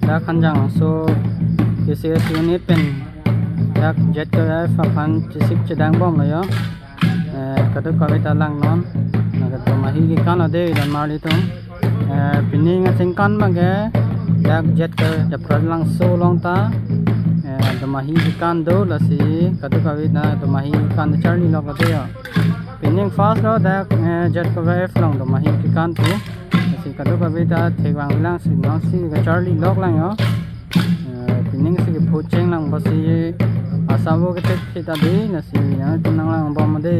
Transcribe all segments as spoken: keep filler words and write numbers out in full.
Dak Hanjanglangso K C S unit pen dak Z K F aphan chesik chedang bomlo yo. Eh, kadokave ta langnon. Nangke domahi kekan ade don marlitum. Eh, pining aningkan abangke dak Z K F Japralangso along ta, eh, domahi kekan do, lasi kadokave ta domahi kekan charliloklo de yo. Pining first lo dak, eh, Z K F along domahi kekan pu. Lasi kadokave ta thekvanglang si nangsi kacharlilok lang yo. Eh, pining si kephucheng lang basi asabo kethekthe ta de, lasi nangtum nanglang bom de.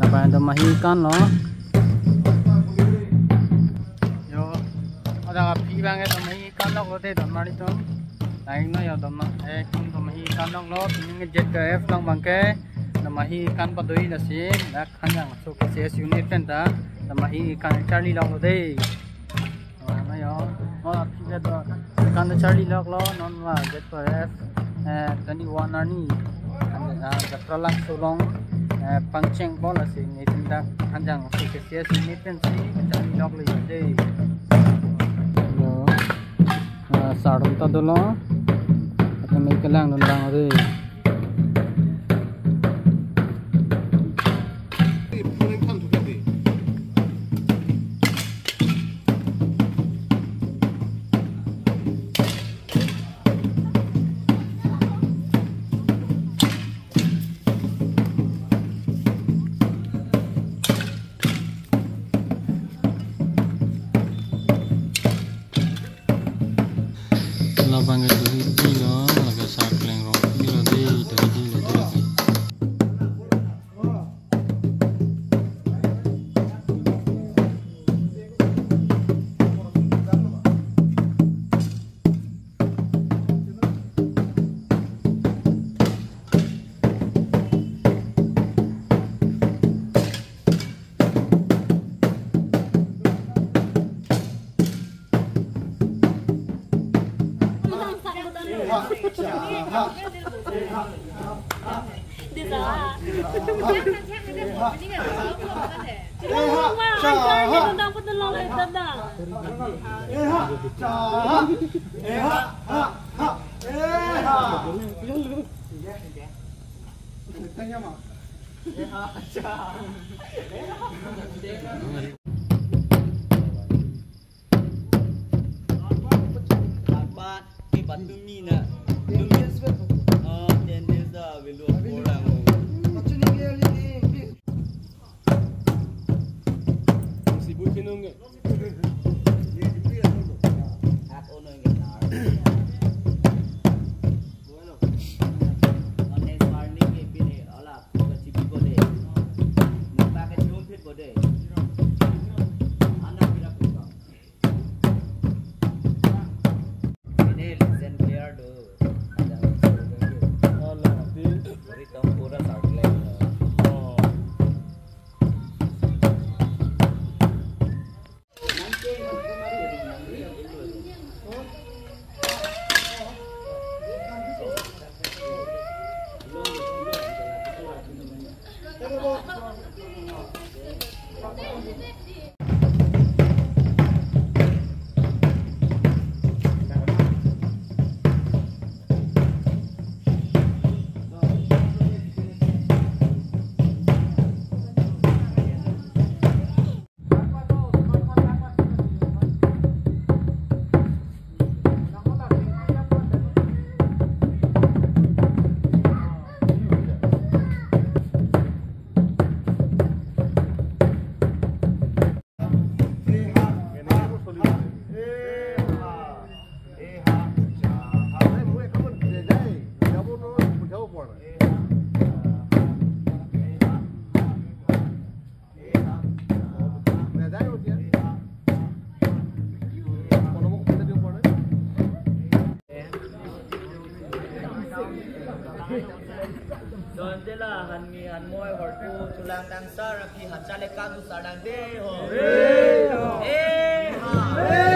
Lapen domahi kekanlo. Yo, ada api abangke domahi kekanloklo de don marlitum. Lain no yo doma, eh, kum domahi kekanloklo, pining Z K F along abangke domahi kekan padoi, lasi dak Hanjanglangso K C S unit pen ta domahi kekan charliloklo de. Wah, na yo. Oh, api ke do. Kekan charliloklo, non wa Z K F, eh, twenty-one arni. Ah, Japralangso along, eh, pangcheng bom, lasi nelitum dak Hanjanglangso K C S unit pen si charliloklo yo de. Yo. Ah, sar atum ta dolo. Atum me kelang dun lang de. Labang ke dohi pilo, lake sakleng rong pilo de, dohi pilo de lake. Dapat, eh, patumi na. Tumi. Oh, ten days dah, belum orang. Sibuk sinung ke? Ak ono yang kena. Next morning ke pini ola, ke chibi bode. Nampak ke chumpit bode. Anak kira pun. Ini listen clear do. Ada. Alah, di. Beri tahu pura sarklek. Oh. Don tela hanmi hanmoi horpu chulang tangsar aphi hachale kagu sardang de ho. Eh ha.